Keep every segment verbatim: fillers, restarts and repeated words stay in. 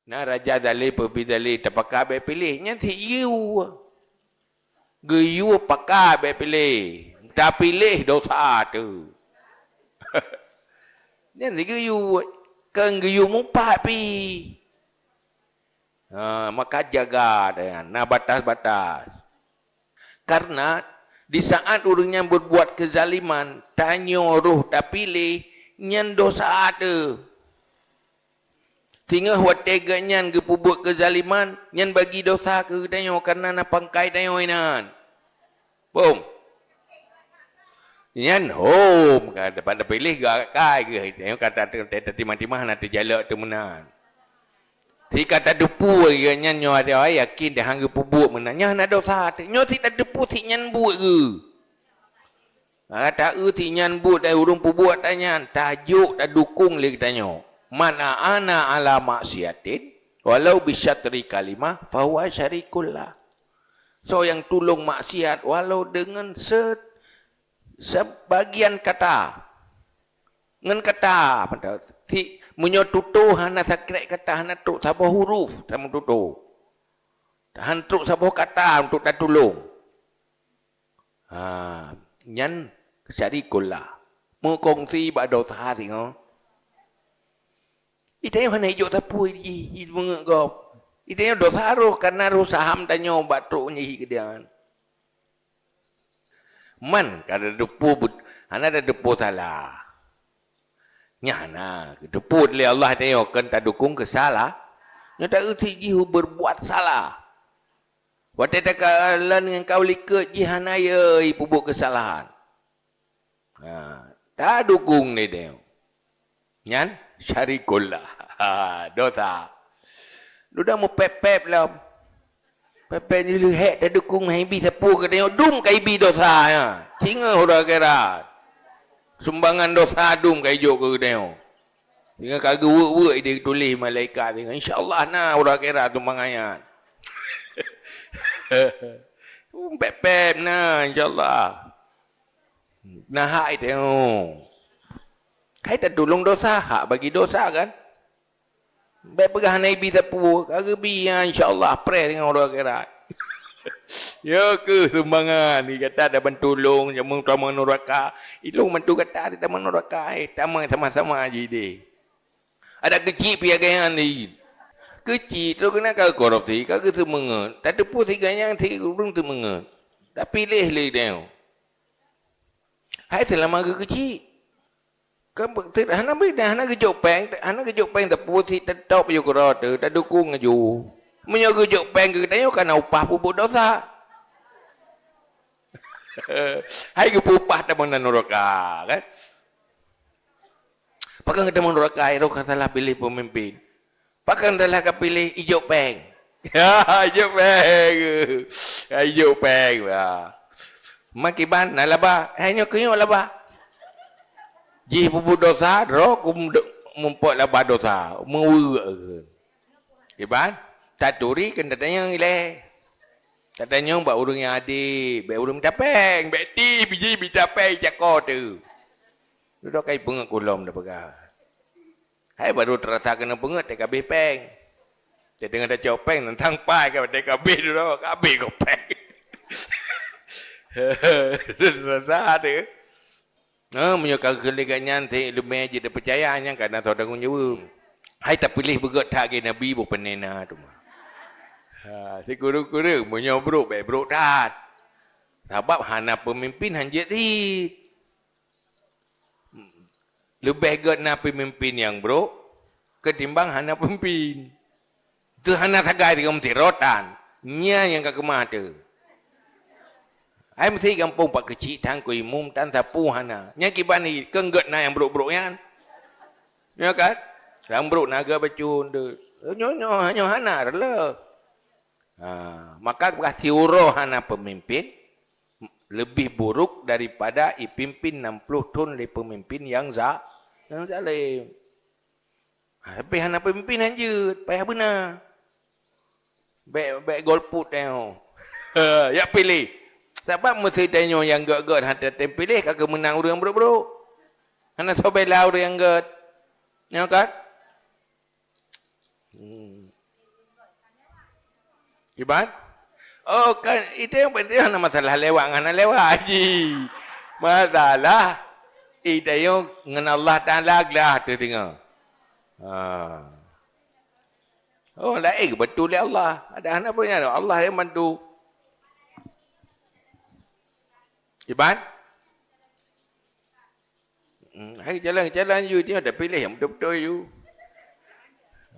Na raja zalem, peubi zalem, tapaka bék piléh. Nyan sit yue. Geuyue paka bék piléh. Tapiléh dosa teuh. Nyan sit geuyue. Kon geuyue mupat pih. Ha, maka jaga, na batas-batas. Karena di saat ureuëng nyan berbuat kezaliman, tanyoe roh tapiléh, nyan dosa teuh. Singoh watée geuh nyan geupeubuet kezaliman, nyan bagi dosa keu geutanyoe karena na pangkai tanyoe inan. Bom. Nyan hom, ka dapat piléh geukai geuh. Nyoe ka ta-, ta-, ta-, tatimah-timah na teujalok teuh meunan. Sit ka tateupeue geuh nyan nyoe ada yakin dah hana geupeubuet meunan. Nyan na dosa teuh. Nyoe sit tateupeue sit nyan buet geuh. Ka taeu sit nyan buet dan ureuëng peubuet that nyan, tajok tadukong lé geutanyoe. Man a'ana ala maksiatin walau bisyatri kalimah fahuwa syarikul lah. Soe nyang tulông maksiat walau deungon se-, sebagian kata. Ngon kata, si, meunyoe tutoe hana sakrek kata, hana trok saboh huruf tameututoe. Hana trok saboh kata untuk tatulông. Ha, nyan syarikul lah. Meukongsi bak dosa singoh. Geutanyoe hana ijok sapeue jih, jih meungeut gob. Geutanyoe dosa roh, karena roh saham tanyoe bak trok nyan jih keudeh. Man, ka tateupeue but-, hana tateupeue salah. Nyan na, geuteupeue lé Allah tanyoe kon tadukong keusalah. Nyoe taeu sit jih berbuat salah. Watée takalon ngon kaul likot jih hana yö peubuet keusalahan. Ha, tadukong lé tanyoe. Nyan syarikul lah. Ha, dosa. Dudoe meupép-pép lom. Pép-pép nyoe leuhék tadukong, han ibi sapeue geutanyoe dum ka ibi dosa nyan. Singoh uroe akhirat. Sumbangan dosa dum ka ijok keu geutanyoe. Singoh ka geuweuek-weuek ideh tuléh malaikat singoh. Insya Allah na uroe akhirat sumbangan nyan. Pép-pép na, insya Allah. Na hak itanyoe. Hai tatulông dosa, hak bagi dosa kan? Bék peugah hana ibi sapeue, ka geubi, ya, insya Allah preh deungon uroe akhirat. Nyoe keuh sumbangan, gata taban tulông, jameun tamong nuraka. Ilông bantu gata tamong nuraka, eh, tamong sama-sama jih deh. Adak keuchik pih agak nyan deh. Keuchik, trok keunan ka korupsi, ka geuseumeungeut. Tateupeue sit ganyang, sit ureuëng seumeungeut. Tapiléh lé tanyoe. Hai seulama geukeuchik. Kan be-, te-, hana beda, hana geujok péng, hana geujok péng teupeu sit teutôb yue keudroe teuh, tadukong laju. Meunyoe geujok péng keu geutanyoe ka na upah peubuet dosa. Hai geupeu upah tamong nuraka, kan? Pakon geutamong nuraka, roh ka salah piléh peumimpin. Pakon salah ka piléh ijok péng. Ya, ijok péng. Ya, ijok péng. Ya. Makiban na laba, hai nyoe keuh nyoe laba. Jih peubuet dosa, droe ku mumpok laba dosa, meuweuek. Kiban, taturi keu tatanyong ilée. Tatanyong bak ureuëng nyang adé, bék ureuëng tapéng, bék ti biji bi tapéng jako teuh. Dudoe kai peungeut kulom tapeugah. Hai baru teurasa keuneuk peungeut, teuka abéh péng. Teudeungoe tacok péng, teuntang pai ka teuka abéh dudoe, ka abéh gob péng. Teurasa teuh. Nah, meunyoe ka keuleubeh nyan, teuh leumé jeuet tapeucaya, nyan ka na soe tanggong jaweueb. Hai tapiléh beugét that lagée Nabi, boh panena teuma. Ha, sikureueng-kureueng, meunyoe brok, bék brok that. Sabab hana peumimpin han jeuet cit. Leubeh gét na peumimpin nyang brok keutimbang hana peumimpin. Teuh hana sagai teungoh meusirotan, nyan nyang ka keumah teuh. Hai meusi gampông pak keuchik tan keu imum tan sapeue hana. Nyan kiban ni keu gét na nyang brok-brok nyan. Nyoe kan? Nyang brok na gét bacut teuh. Nyoe, nyoe, nyoe hana reuloh. Ha, maka bak siuroe hana peumimpin, leubeh buruk daripada ipimpin nam ploh thon lé peumimpin nyang za-, nyang zalem. Ha, tapi hana peumimpin han jeuet, payah beuna. Bék, bék golput tanyoe. Jak piléh. Sabab meuseuti tanyoe nyang gét-gét hana tem piléh ka keumeunang ureuëng brok-brok. Hana soe bela ureuëng nyang gét. Nyoe kan? Hmm. Kiban? Oh, kan itu yang penting na masalah lewat ngon hana lewat ji. Masalah itu yang ngon Allah Taala glah tu tengok. Ha. Oh, lain betul lé Allah. Ada hana punya Allah yang bantu. Kiban? Hmm, hai jalan-jalan you dia dah pilih yang betul-betul you.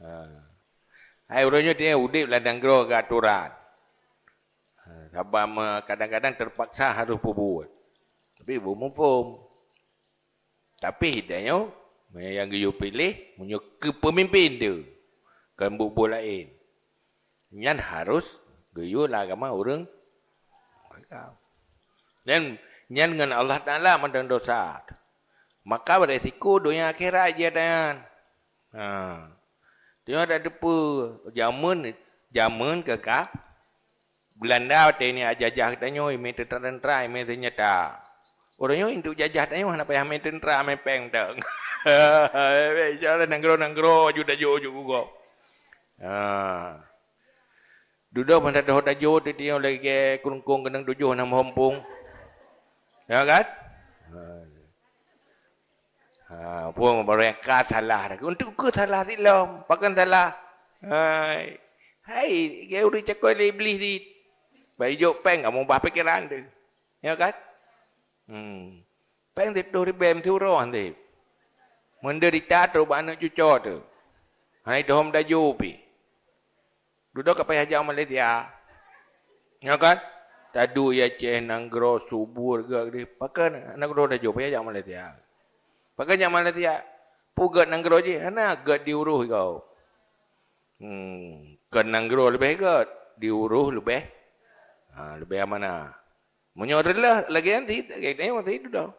Ha. Hai urang nyoe dia udip lah nanggroe ke aturan. Ha, sabab me-, kadang-kadang terpaksa harus peubuet. Tapi bu muphom. Tapi hidayah nyoe, meunyoe nyang geuyue piléh, meunyoe keu peumimpin tu, kon buet-buet laén. Nyan harus geuyue lam agama ureuëng. Dan nyan ngon Allah Taala mantong dosa. Maka beresiko donya akhirat jih nyan. Ha. Tanyoe dak teupeue jameun, jameun keu ka Belanda watée ini jajah geutanyoe, imé teuntra-teuntra, imé seunjata. Ureuëng nyoe untuk jajah tanyoe hana payah mé teuntra, mé péng teuh. Insya Allah nanggroe-nanggroe ju tajok ju kugob. Ha. Dudoe ban tadoh tajok teuh lagée kurungkong keunong tujoh nam hompung. Ya kan? Ha. Ha, pun barangka salah dah. Untuk ke salah silom, pakon salah. Hai. Hai, ge ureuëng cakoi lé Iblis di. Bai jok péng kamu bah pikiran tu. Ya kan? Hmm. Péng di puluh ribu meusiuroe nanti. Menderita tu bak aneuk cuco tu. Hai dom daju pi. Dudoe ka payah jak Malaysia. Ya kan? Tadu ya Aceh nanggroe subur gak di. Pakon nanggroe daju payah jak Malaysia. Pakon jak Malaysia. Pu gak nanggroe jih hana gak diurus kau. Hmm, ke nanggroe lebih gak diurus lebih. Ha, lebih amanah. Meunyoe reuloh lagée nyan ti, lagée nyan ti dudoe.